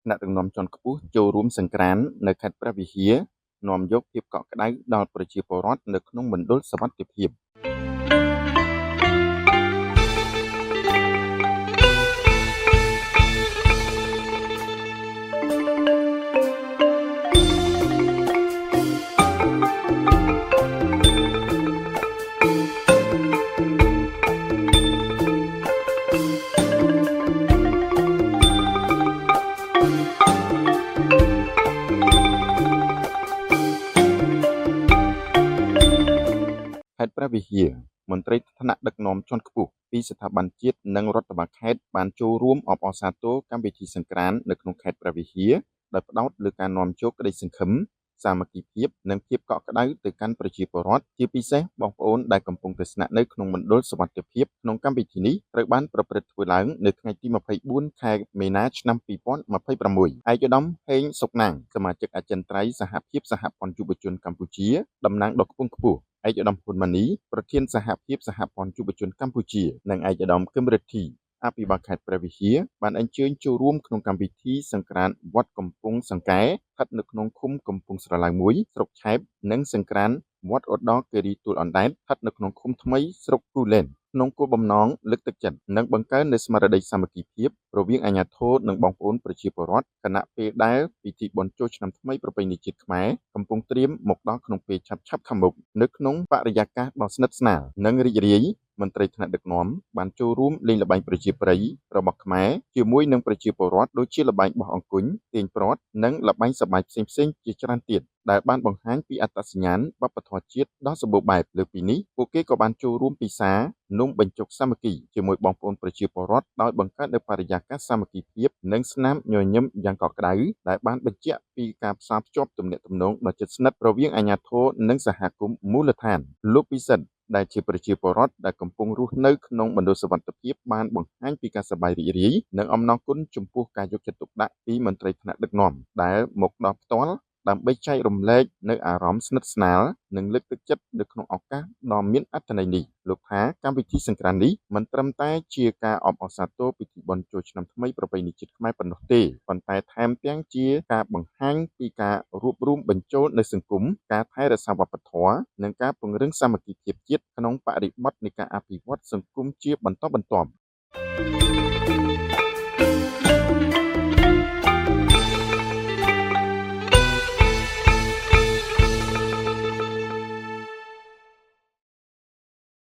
ថ្នាក់ដឹកនាំជាន់ខ្ពស់ចូលរួមសង្ក្រាន្តនៅខេត្តព្រះវិហារនាំយកភាពកក់ក្ដៅដល់ប្រជាពលរដ្ឋនៅក្នុងមណ្ឌលសុវត្ថិភាព។ ខេត្តព្រះវិហារមន្ត្រីថ្នាក់ដឹកនាំជាន់ខ្ពស់ពីស្ថាប័នជាតិនិងរដ្ឋបាលខេត្តបានចូលរួមអបអរសាទរកម្មវិធីសង្ក្រាន្តនៅក្នុងខេត្តព្រះវិហារដោយផ្ដោតលើការនាំចូលក្តីសង្ឃឹមសាមគ្គីភាពនិងភាពកក់ក្ដៅទៅកាន់ប្រជាពលរដ្ឋជាពិសេសបងប្អូនដែលកំពុងតែស្នាក់នៅក្នុងមណ្ឌលសុវត្ថិភាពក្នុងកម្មវិធីនេះត្រូវបានប្រព្រឹត្តធ្វើឡើងនៅថ្ងៃទី24ខែមីនាឆ្នាំ2026ឯកឧត្តមហេងសុកណាងសមាជិកអចិន្ត្រៃយ៍សហភាពសហព័ន្ធយុវជនកម្ពុជាតំណាងដ៏ខ្ពង់ខ្ពស់ឯកឧត្តមហ៊ុនម៉ាណីប្រធានសហភាពសហព័ន្ធយុវជនកម្ពុជានិងឯកឧត្តមគឹមរិទ្ធីអភិបាលខេត្តព្រះវិហារបានអញ្ជើញចូលរួមក្នុងកម្មវិធីសង្ក្រាន្តវត្តកំពង់សង្កែស្ថិតនៅក្នុងឃុំកំពង់ស្រឡៅ1ស្រុកឆែបនិងសង្ក្រាន្តវត្តឧត្តរគិរីទួលអណ្ដែតស្ថិតនៅក្នុងឃុំថ្មីស្រុកគូលែនក្នុងគោលបំណងលើកទឹកចិត្តនិងបង្កើននូវស្មារតីសាមគ្គីភាពរវាងអាជ្ញាធរនិងបងប្អូនប្រជាពលរដ្ឋខណៈពេលដែលពិធីបុណ្យចូលឆ្នាំថ្មីប្រពៃណីជាតិខ្មែរកំពុងត្រៀមមកដល់ក្នុងពេលឆាប់ៗខាងមុខនៅក្នុងបរិយាកាសដ៏ស្និទ្ធស្នាលនិងរីករាយមន្ត្រីថ្នាក់ដឹកនាំបានចូលរួមលេងល្បែងប្រជាប្រិយរបស់ខ្មែរជាមួយនឹងប្រជាពលរដ្ឋដូចជាល្បែងបោះអង្គញ់ទាញព្រ័ត្រនិងល្បែងសប្បាយផ្សេងៗជាច្រើនទៀតដែលបានបង្ហាញពីអត្តសញ្ញាណវប្បធម៌ជាតិដ៏សម្បូរបែបលើសពីនេះពួកគេក៏បានចូលរួមពិសានំបញ្ចុកសាមគ្គីជាមួយបងប្អូនប្រជាពលរដ្ឋដោយបង្កើតនូវបរិយាកាសសាមគ្គីភាពនិងស្នាមញញឹមយ៉ាងកក់ក្ដៅដែលបានបញ្ជាក់ពីការផ្សារភ្ជាប់ទំនាក់ទំនងដ៏ជិតស្និទ្ធរវាងអាជ្ញាធរនិងសហគមន៍មូលដ្ឋានលោកពិសិដ្ឋដែលជាប្រជាពលរដ្ឋដែលកំពុងរស់នៅក្នុងមណ្ឌលសុវត្ថិភាពបានបង្ហាញពីការសប្បាយរីករាយនិងអំណរគុណចំពោះការយកចិត្តទុកដាក់ពីមន្ត្រីថ្នាក់ដឹកនាំដែលមកដល់ផ្ទាល់ដើម្បីចែករំលែកនូវអារម្មណ៍ស្និទ្ធស្នាលនិងលើកទឹកចិត្តនៅក្នុងឱកាសដ៏មានអត្ថន័យនេះលោកថាកម្មវិធីសង្ក្រាន្តនេះមិនត្រឹមតែជាការអបអរសាទរពិធីបុណ្យចូលឆ្នាំថ្មីប្រពៃណីជាតិខ្មែរប៉ុណ្ណោះទេប៉ុន្តែថែមទាំងជាការបង្ហាញពីការរួបរួមបញ្ចូលនៅសង្គមការថែរក្សាវប្បធម៌និងការពង្រឹងសាមគ្គីភាពជាតិក្នុងបរិបទនៃការអភិវឌ្ឍសង្គមជាបន្តបន្ទាប់។